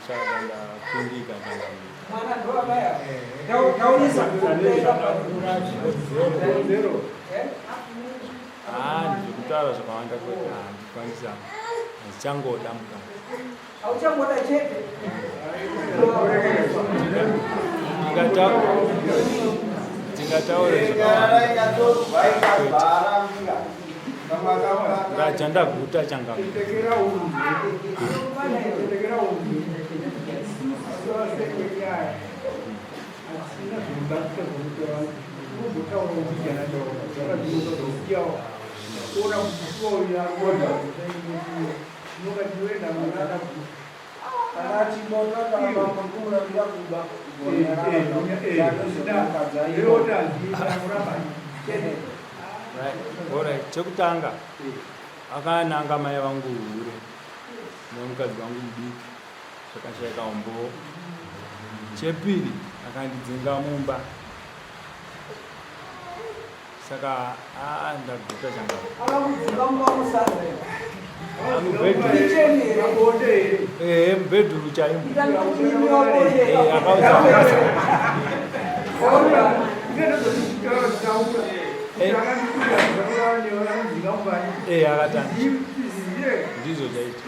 Saka ndakundika changamire. Mwana ndo amai ava. Taurisa. Ah, ndikutaura zvakawanda kwete handikwanisa handichangoda mukadzi. Hauchangoda chete. Ndingataure zvakawanda. Ndaja ndaguta changamire. Chekutanga akananga mai vangu hure nemukadzi wangu mudiki zvakashaika umbowo. Chepiri akandidzinga mumba saka aa ndaguta changa ehe mubhedhuru chaimo akaudza akatanga ndizvo chaizvo.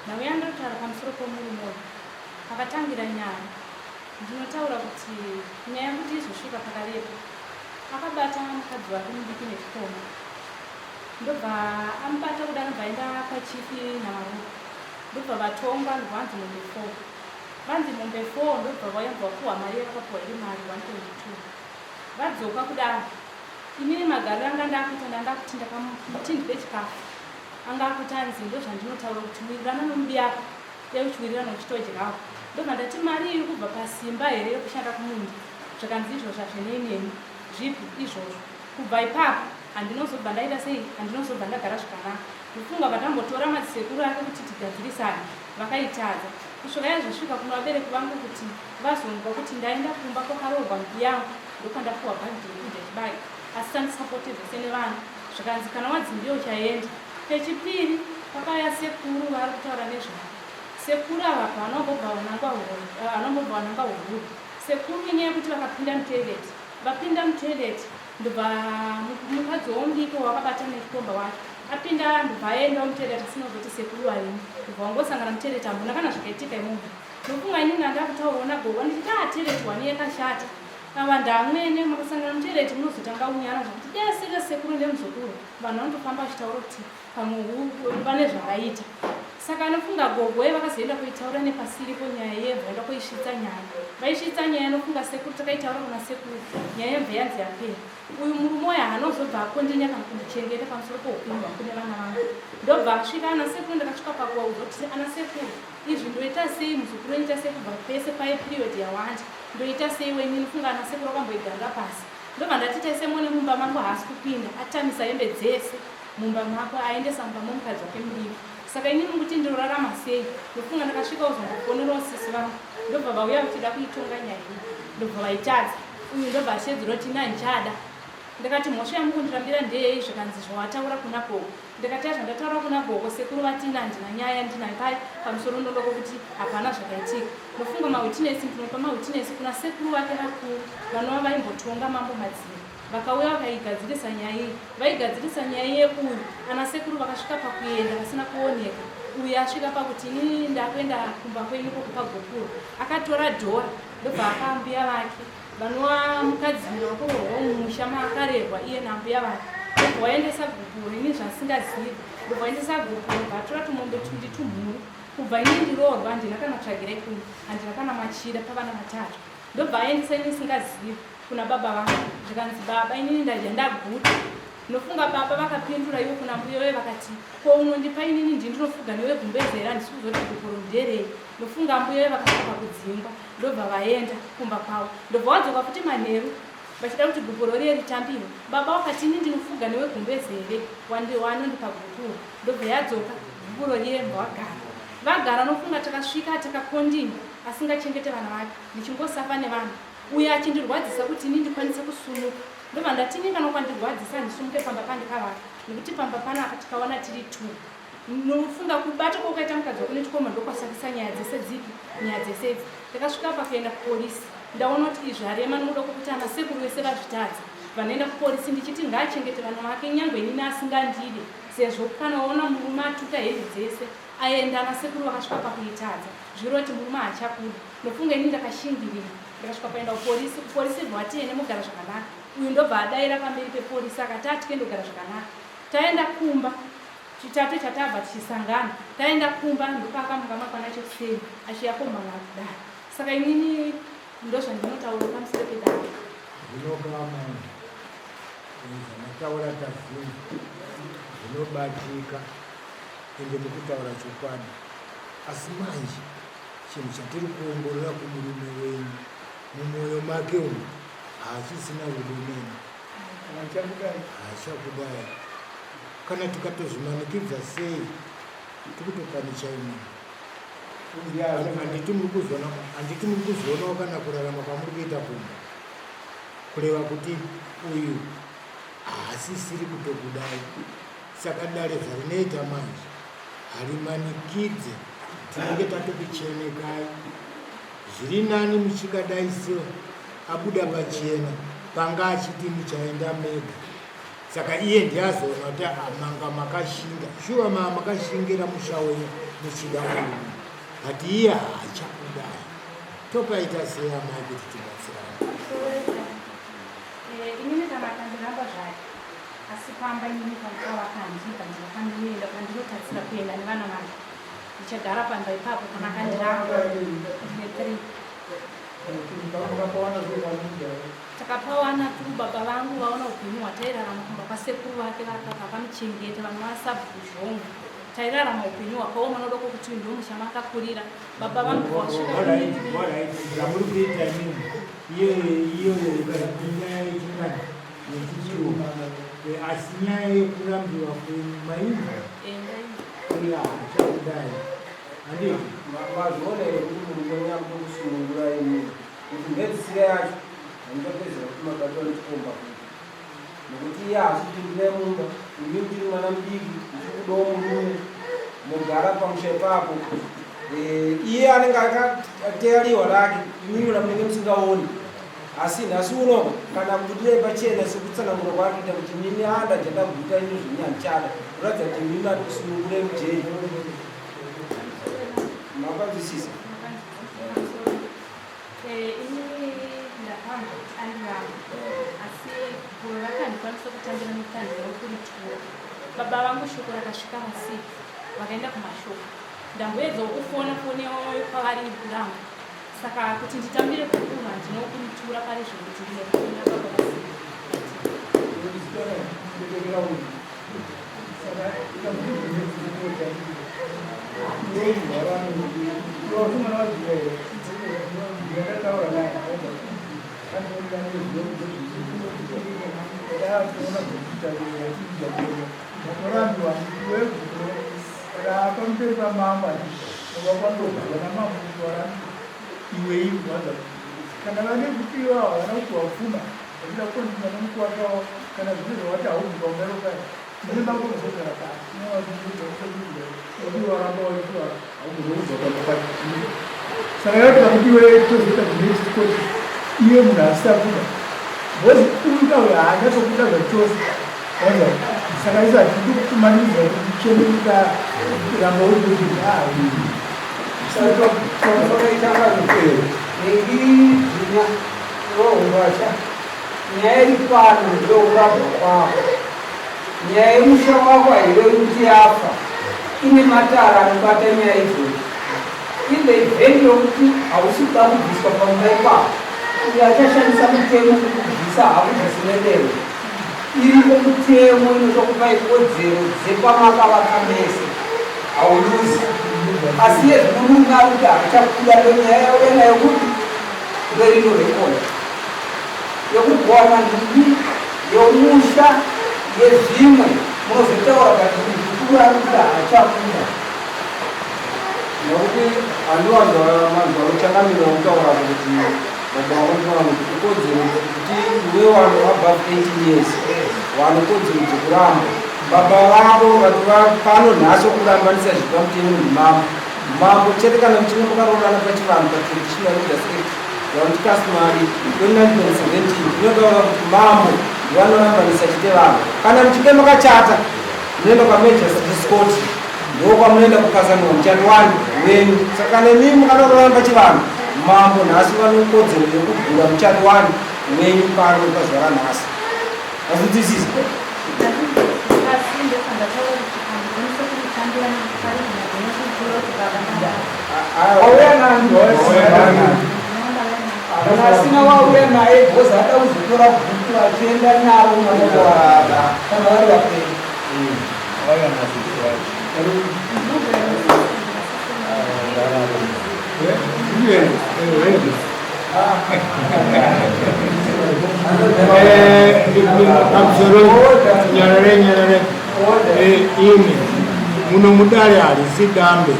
Ndauya ndotaura pamusoro pomurume uyu. Pakatangira nyaya, ndinotaura kuti nyaya kuti izosvika pakarepo, akabata mukadzi wake mudiki nechikomba. Ndobva amubata kuda anobva aenda kwachief Nyamaropa ndobva vatongwa ndobva vanzi mombe four vanzi mombe four ndobva vauya ndobva vapuhwa mari yavakapuhwa iri mari 1.2 vadzoka kudaro inini magariro anga ndakuita ndandakuti ndakamuti ndipe chikafu anga akuti anzi ndozvandinotaura kuti wirirana nomubiyako dai uchiwirirana uchitodyawo ndobva ndati mari iri kubva pasimba here yekushanda kumunda zvakanzi izvozvo hazvinei neni zvipi izvozvo Kubva ipapo handinozobva ndaita sei, handinozobva ndagara zvakanaka. Ndofunga vatambotora madzisekuru ake kuti tigadzirisane vakaitadza. Kusvika yazosvika kuno vabereki vangu kuti vazonzwa kuti ndaenda kumba kwakaroorwa mbiyangu ndopandapuwa bhagidhi rekudya chibage asi tandisapote zvese nevana zvikanzi kana wadzi ndiye uchaenda. Pechipiri pakauya sekuru vaari kutaura nezvavo. Sekuru ava pavanombobva vanangwa hururu. Sekuru inyaya yekuti vakapinda mutoilet Vapinda mutoilet ndobva mukadzi womudiki wakabata nechikomba wacho apinda ndobva aendawo mutoilet asina kuzoti sekuru varimo ndobva wangosangana mutoilet hamuna kana zvakaitika imomo ndofunga inini andakutaurawo nagogo ndichiti ah toilet wani yakashata ava ndamwene makasangana mutoilet munozotanga unyara zvokuti desere sekuru nemuzukuru vanhu vanotofamba vachitaura kuti pamwe pane zvavaita saka anofunga gogo ye vakazoenda kuitaura nepasiripo nyaya yebva vaenda kuisvitsa nyaya vaisvitsa nyaya anofunga sekuru takaitaura kuna sekuru nyaya yebva yanzi yapera uyu murume uyo haanozobva akondinya kana kundichengeta pamusoro poupenyu hwangu nevana vangu ndobva asvika ana sekuru ndakasvika pakuvaudza kuti ana sekuru izvi ndoita sei muzukuru inoita sei kubva pese paye period yawanda ndoita sei wenini funga ana sekuru akamboigarira pasi ndobva ndati taise mone mumba mangu haasi kupinda atamisa hembe dzese mumba mako aendesa mumba momukadzi wake mudiki saka inini mukuti ndorarama sei ndofunga ndakasvika kuzombofonerawo sisi vangu ndobva vauya vachida kuitonga nyaya iyi ndobva vaitadza uyu ndobva ashedzera kuti ini handichada ndakati mhosva yamukundirambira ndeyei zvikanzi zvawataura kuna gogo ndakati azvandataura kuna gogo sekuru vati ini handina nyaya ndinayo pai pamusoro ndondoko kuti hapana zvakaitika ndofunga mawitinesi ndinopa mawitinesi kuna sekuru vake vakuru vanova vaimbotonga mambo madziro Vakauya vakaigadzirisa nyaya iyi. Vaigadzirisa nyaya yeuyu ana sekuru vakasvika pakuenda vasina kuoneka. Uyu asvika pakuti inini ndakuenda kumba kwenyu kokupa gupuro. Akatora dhora ndobva apa ambuya vake vanova mukadzi wakuroorwa mumusha maakarerwa iye naambuya vake. Ndobva waendesa gupuro ini zvasingazivi. Ndobva waendesa gupuro ndobva atora tumombe tundi tumhuru. Kubva ini ndiroorwa handina kana tsvagirai kuno handina kana machira pavana vatatu. Ndobva aendesa ini singazivi kuna baba vangu zvikanzi baba inini ndadya ndaguta ndofunga baba vakapindura ivo kuna mbuya uye vakati ko unondipa inini ndini ndinofuga newe gumbeze here handisi kuzoti gupuro nderei ndofunga mbuya uye vakasvika pakudzingwa ndobva vaenda kumba kwavo ndobva wadzoka futi manheru vachida kuti gupuro riye ritambiwe baba wakati ini ndinofuga newe gumbeze here wanondipa gupuro ndobva yadzoka gupuro riye mbwagara. Vagara nofunga takasvika takakondini asingachengete vana vake ndichingosafa nevana uye achindirwadzisa kuti ini ndikwanise kusunuka. Ndobva ndati ini kana ukandirwadzisa handisumuke pamba pandikavaka nekuti pamba panapa tikawana tiri two. Nofunga kubata kwaukaita mukadzi wako nechikomba ndokwasakisa nyaya dzese dzipi nyaya dzese idzi. Ndakasvika pakuenda kupolisi ndaona kuti izvi harema nokuda kwokuti ana sekuru vese vazvitadza. Vanoenda kupolisi ndichiti ngaachengete vana vake nyangwe inini asingandide sezvo kana waona murume atuta hembe dzese aenda ana sekuru vakasvika pakuitadza zviroti murume haachakuda. Ndofunga ini ndakashingirira ndakasvika paenda kupolisi kupolisi bva vati ene mogara zvakanaka uyu ndobva adaira pamberi pepolisi akati atye ndogara zvakanaka taenda kumba Chitatu chatabva tichisangana taenda kumba ndopaakamuka makwana chekuseni achiya komhan'ara kudare saka inini ndozvandinotaura pamusoro pedare. Zvinokama zvamataura tazvinzwa zvinobatika ende mukutaura chokwadi asi manje chinhu chatiri kuongorora kumurume wenyu mumwoyo make umu haachisina rudo nemi haachakudai Kana tikatozvimanikidza sei tikutopanicha imwe. Handiti muri kuzona handiti muri kuzvionawo kana kurarama kwamuri kuita kumba. Kureva kuti uyu haasisiri kutokudai. Saka dare zvarinoita manje harimanikidze tinenge tatokuchenekai. Zviri nani muchikadai so abuda pachena panga achiti muchaenda mega. Saka iye ndiye azoona kuti ah, manga makashinga shuwa maa makashingira musha wenyu muchida murume but iye haachakudai topaita sei amai kuti tibatsirane eh, inini kana akandiramba zvake asi pamba inini pamukavakandipa ndinofanira pandinotarisira kuenda nevana vangu ndichagara pamba ipapo kana akandiramba ndine three Takapawana through baba vangu vaona upenyu hwatairarama kumba kwasekuru vake vakamuchengeta vanova sabhuku Zhongo. Tairarama upenyu hwakaoma noda kwokuti uyu ndomusha makakurira baba vangu vasvika zvamuri kuita imimi iyo iyo inyaya yechingani yechichiwo asi nyaya yekurambiwa kwenyu maimba iya chakudai handiti Mazviona here kuti murume uya kutokusunungura imi kuti mhedzisira yacho hamuchapedzera kuti mabatwa nechikomba futi nekuti iye haachipindira mumba imi muchiri mwana mudiki muchikudawo murume mogara pamusha ipapo eh, iye anenge akateya lihwa rake imimi ramunenge musingaoni asi nhasi uno kana kubudirai pachena sekutsanangura kwaari kuita kuti mimi anda jandaguta ini zvenyu handichada kuratidza kuti mimi ari kusunungure mujeri Makanzwisisa? Eh, inini ndakanzwa kuti andiramba asi guro rakandikwanisa kutambira mitanho yokuritura baba vangu shoko rakasvika masiku vakaenda kumashoko ndamboedzawo kufona foni yavo kwavari iri kuramba saka kuti nditambire gukuru handina kuritura pari zvino kuti ndinofonera baba vasiku Kana vane kupiwa havana kupiwa pfuma vachida kukonzera nomukwasha wavo kana zvine zvawati haubvi paumero kaya mune mako muzogara pasi waramba waitwa haugone kudzoka pamba saka yakuita kuti iwe tozoita the next court iye munhu asina kuda because uyu kauya haanyatsokuda zvachose waza saka isu hatidi kukumanikidza kuti ucheneruka ramba uri kuti ah Nyaya iri pano ndeyokurambwa kwako. Nyaya yemusha wako hairevi kuti yafa. Ine matara anobata nyaya idzodzo. In the event yokuti hausi kuda kubviswa pamba ipapo, uyo achashandisa mutemo kukubvisa haakubvisi nedemo. Iriko mutemo inotokupai kodzero dzepamakavaka mese. Hauluzi. Asi iye zvino murume ari kuti haachakuda ndonyaya yauya nayo kupi? Ndoirino record. Yekugona nhumbi, yomusha, yezvimwe munozotaura but muzukuru ari kuti haachakuda. Nokuti handiwanzwa manzwa uchangamira kutaura kuti baba vanotaura kuti ikodzero kuti iwe wano above 18 years wane kodzero dzekuramba baba vako vatova pano nhasi okurambanisa zviri pamutemo ndimambo mambo chete kana muchinge makaroorana pachivanhu patraditional leaders act yaunti customary 29.17 inotaura kuti mambo ndivanorambanisa chete vanhu kana muchinge makachata munoenda kwamagistrates court ndokwamunoenda kukasanwa muchato wani wenyu saka kana imimi mukanoroorana pachivanhu mambo nhasi vanokodzero yekugura muchato wani wenyu pano pazuva ranhasi azvinzwisisa Asi ndosandataura kuti handikwanise kumutambira pari zvino kutora kuti baba nababa. Wauya nani? Kana asina wauya naye bhozi ada kuzotora bhuku achienda naro mwana kana vari vapenyu. Wauya nasisi wacho. Pamusoro nyarare nyarare imi muno mudare harisi dambe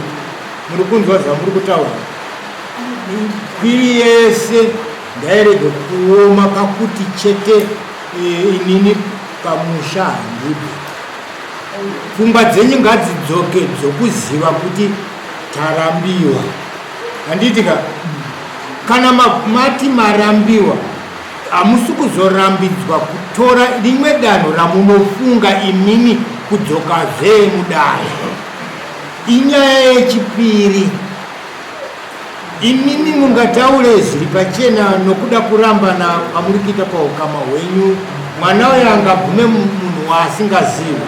muri kunzwa zvamuri kutaura kwiri yese ndairege kuoma pakuti chete inini pamusha handibve pfungwa dzenyu ngadzidzoke dzokuziva kuti tarambiwa handiti ka kana mati marambiwa hamusi kuzorambidzwa kutora rimwe danho ramunofunga imimi kudzokazve mudare inyaya yechipiri imimi mungataure zviri pachena nokuda kurambana kwamuri kuita paukama hwenyu mwana uyo angabvume munhu waasingazivi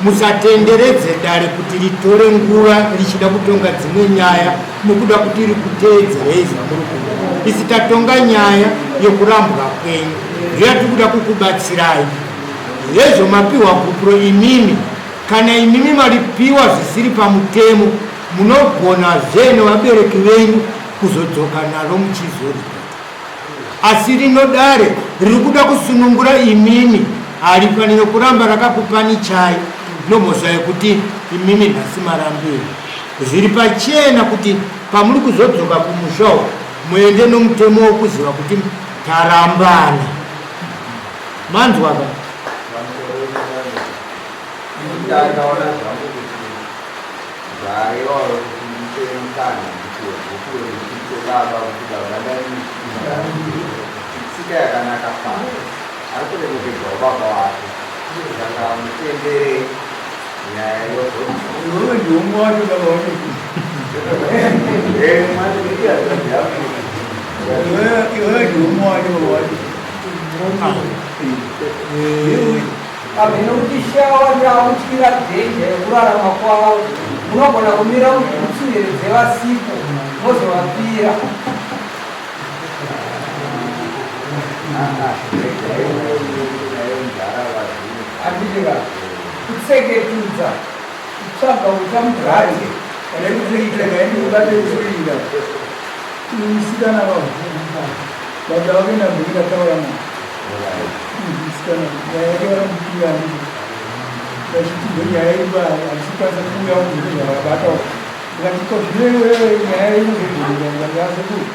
musatenderedze dare kuti ritore nguva richida kutonga dzimwe nyaya nokuda kuti rikuteedzerei zvamuri kuda isi tatonga nyaya yokurambwa kwenyu ndeyatiri kuda kukubatsirai hezvo mapiwa gupuro imimi kana imimi maripiwa zvisiri pamutemo munogona zve nevabereki venyu kuzodzoka naro muchizoripota asi rino dare riri kuda kusunungura imimi harifanire kuramba rakakupani chai nomhosva yekuti imimi nhasi marambiro zviri pachena kuti pamuri kuzodzoka kumusha uku muende nomutemo wokuziva kuti tarambana manzwa ka Ndakaona zvangu kuti zvarewa kuti ndipe mukana kuti bhuku riite baba kuti baba ndaiitsika yakanaka pano ari kuremekedzawo baba wake saka mutendere nyaya yozoiwewe ndiumwe wacho baba wacho iwewe ndiumwe wacho baba wacho Pamhene kuti shawa ndakutyira dhenja yekurarama kwavo munogona kumira mubhutsu here dzevasipo mozovapira. Handiti ka kutseketudza kutsvaga uta mugate musikana vavhunga baba vakaenda mberi ndataura naye musikana nyaya yake vakamupira ndizvo vachiti ndo nyaya iripa handisi kukwanisa kuuya kunzvimbo zvavabata ndikati ko zvino iwewe nyaya inozogoneka ndikasekuru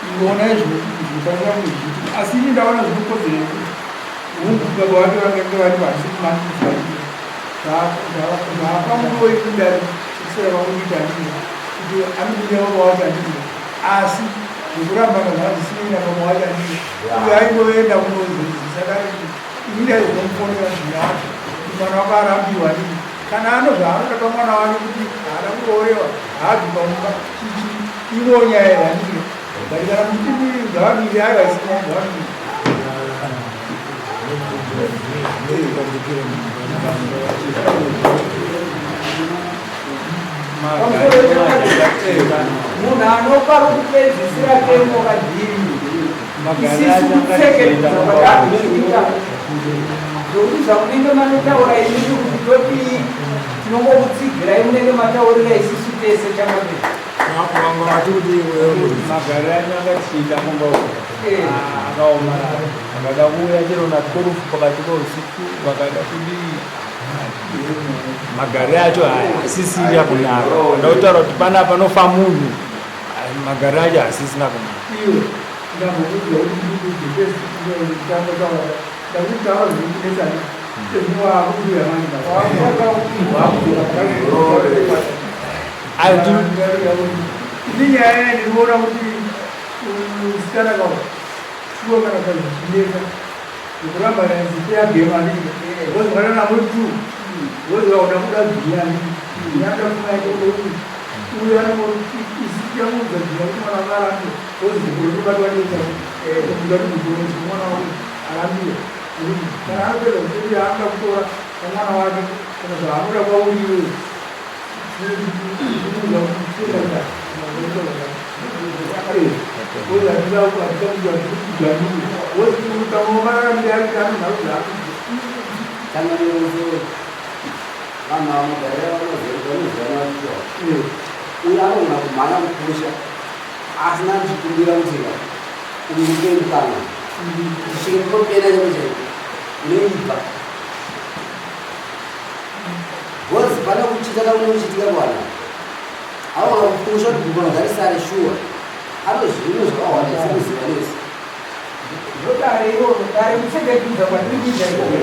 ingoonai zvinofanira kunge zvichiitika asi ini ndaona zvinokodzera kuti hungu baba vake vangange vari pasi kumanikidzwa zvaapamuroyi kudari sekusera kwakuita ndizvo kuti anobuda baba wacho andizvo asi zvekurambana zvazvisinei nababa wacho andizvo uyo aingoenda kunozozisa dare kuti ini ndaizomufonera zvinhu wacho kuti mwana wako arambiwa ndizvo kana ano zvaanoda pamwana wake kuti haana kuroorewa haabvi pamumba chichi ivo nyaya yandizvo but kana muchiti ngavamiri aiwa isina ngavamiri Munhu anopa rokupedzisira temo kadhiri isisu kutsekedza kwatakuita zvokuti zvamunenge manotaura imimi kuti todii tinongokutsigirai munenge mataurira isisu tese chamamira wanga wati kuti iwewe magariro acho anga tichiita mumba uko akaomarara vakada kuuya chero na12 pakati pousiku vakada kudii Magariro acho haasisiri kunaka. Ndautaura kuti pana panofa munhu, magariro acho haasisina kunaka. Iwe ndambokuudza kuti ndikuudze first kutanga taura, ndakutaura zvirikunetsana ezvinowakuuya manje. Ini nyaya ndinoona kuti musikana kawa shuwa kana kazvinetsa yekuramba nzipeyagema because kana namo two because vakuda kuda bhiya nyada kumaita kuti uyu anongosiyamuudza bhiya kuti mwana wako arambe because kubatwa neta kuda kuti kuti mwana wako arambiwe kana anopedza kuti anoda kutora pamwana wake kana zvaanoda kwauri iwewe. Vanhu vanogarira vanozivana kuti uyu anogona kumhanya kupusha asina ndichikumbira kuti uyu ndipe mukana kusvika kupera chako chaiko unoibva because pane kuchita kakunochitika kuvanhu anogona kupusha kuti gugona ngarisare shuwa anozvino zvakawanda sekuziva nesi. Ndodare iroro, dare kuchengetedza kwatiri kuita ikoko.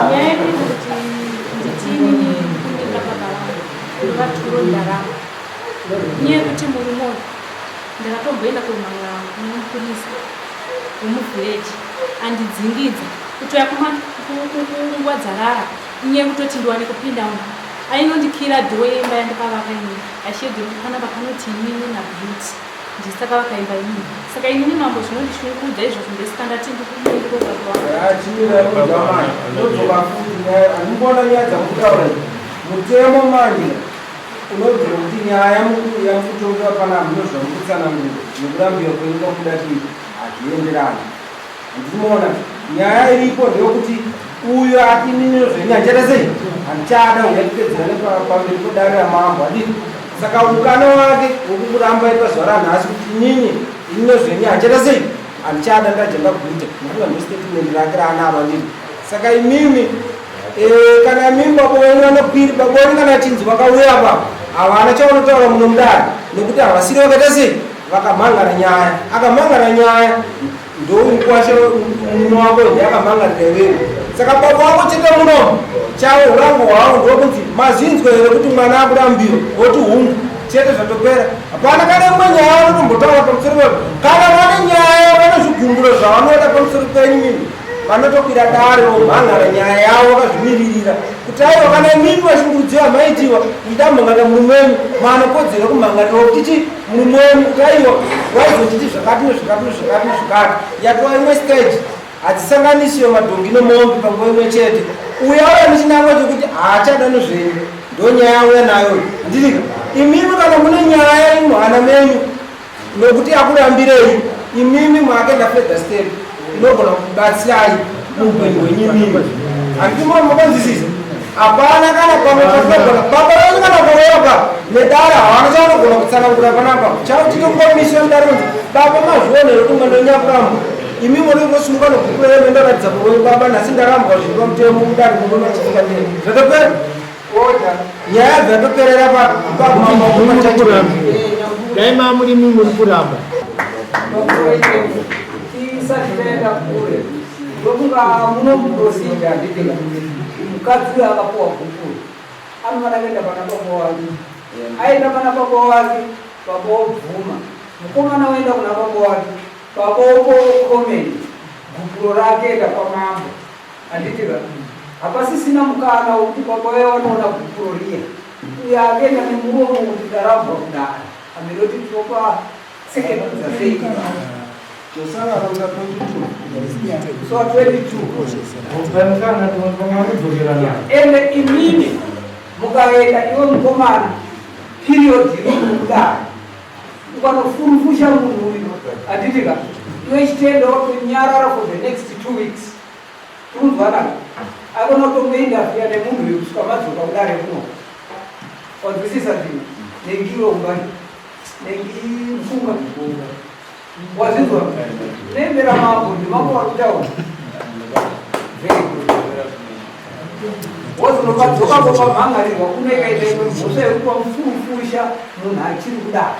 Nyaya yedu kuti nditini kumirira baba vangu vaturo ndarama nyaya yekuti murume uyu ndakatomboenda kumhanga nemupurisa wemuvhireji andidzingidza kutoya kunguva dzarara inyaya yekutoti ndiwane kupinda umu ainondikira dhoo yeimba yandakavaka inini achiedza kuti panapa panoti inini naBeauty ndisakavaka imba inini. Saka inini mambo zvinondishungurudza izvozvo ndesika ndati ndikumiriro baba vangu. Ndodzoka futi nyaya andimboona nyaya dzamukutaura idzi. Mutemo manje unobvira kuti nyaya yamukutonga panapa ndozvamukutsanangura nekurambiwa kwenyu kwakuda kuita hazvienderani. Handinoona nyaya iripo ndeyekuti uyo ati inini zvenyu handichada sei handichada uyatipedzerane pamberi pedare ramambo handiti. Saka ukana wake wekukuramba ipazuva ranhasi kuti inini inino zvenyu handichada sei handichada ndadya ndaguta nokuti ndo statement rake raanaro handiti. Saka imimi kana imimi baba wenyu vanokwiri baba wenyu kana achinzi vakauya apa havana chavanotaura muno mudare nekuti havasiri vakaita sei vakamhangara nyaya akamhangara nyaya ndomukwasha muno wako ndiye akamhangarira iwewe. Saka baba wako chete muno chavo urango hwavo ndokunzi mazvinzwa here kuti mwana akurambiwa woti hungu chete zvatopera. Hapana kana imwe nyaya vanotombotaura pamusoro pepo. Kana vane nyaya vane zvigumburo zvavanoda pamusoro penyu mimi vanotokwira dare vomhangara nyaya yavo vakazvimiririra kuti aiwa kana imimi vashungurudziwa maitiwa ndamhangarira murume wenyu maanokodzero kumhangarira kuti chi murume wenyu kuti aiwa waizochiti zvakati nezvakati nezvakati nezvakati yatova imwe stage hadzisanganisiwe madhongi nemombe panguva imwe chete. Uyo auya nechinangwa chekuti haachada nezvenyu ndo nyaya auya nayo handitika. Imimi kana mune nyaya imuhana menyu nokuti akurambirei imimi maakaenda further step inogona kubatsirai muupenyu hwenyu imimi. Handiti makanzwisisa? Hapana kana pamwe patinogona baba venyu kana kuroka nedare havana chavanogona kutsanangura panapa. Chavo chitokomiswa mudare kunzi baba mazvionero kuti mwana wenyu akurambwa imi munongosimuka nokukura yenu endaratidza baba wenyu baba nhasi ndarambwa zviri pamutemo mudare murume achifika ndee zvatopera nyaya dzatoperera pamambo. Dai mamurimi muri kuramba. Tisati taenda kure ndokunga muno muprocedure handitika mukadzi uyo akapuwa gupuro anofanira kuenda pana baba wake. Aenda pana baba wake, baba wobvuma. Mukomana waenda kuna baba wake, baba wokomeni gupuro rake enda kwamambo handitika. Hapasisina mukana wekuti baba vaya vanoona gupuro riya uyo akaenda nemuromo kuti ndarambwa kudare amiroti tinopa tsekedza sei. So 22 ende imimi mukaenda iwe mukomana period iri kudare ukanofurufusha munhu uyu handitika iwe chitenda watonyarara for the next 2 weeks tikunzwanaka akona kutomuindafiya nemunhu uyu kusvika madzoka kudare kuno wanzwisisa ndini nengiro kumbani. Nengifunga wazvinzwa nembera mambo ndimambo vari kutaura. Very good. Wozinobadzoka pamhangarirwa kuno ikaita imwe mhosva yekupa mufurufusha munhu achiri kudaro.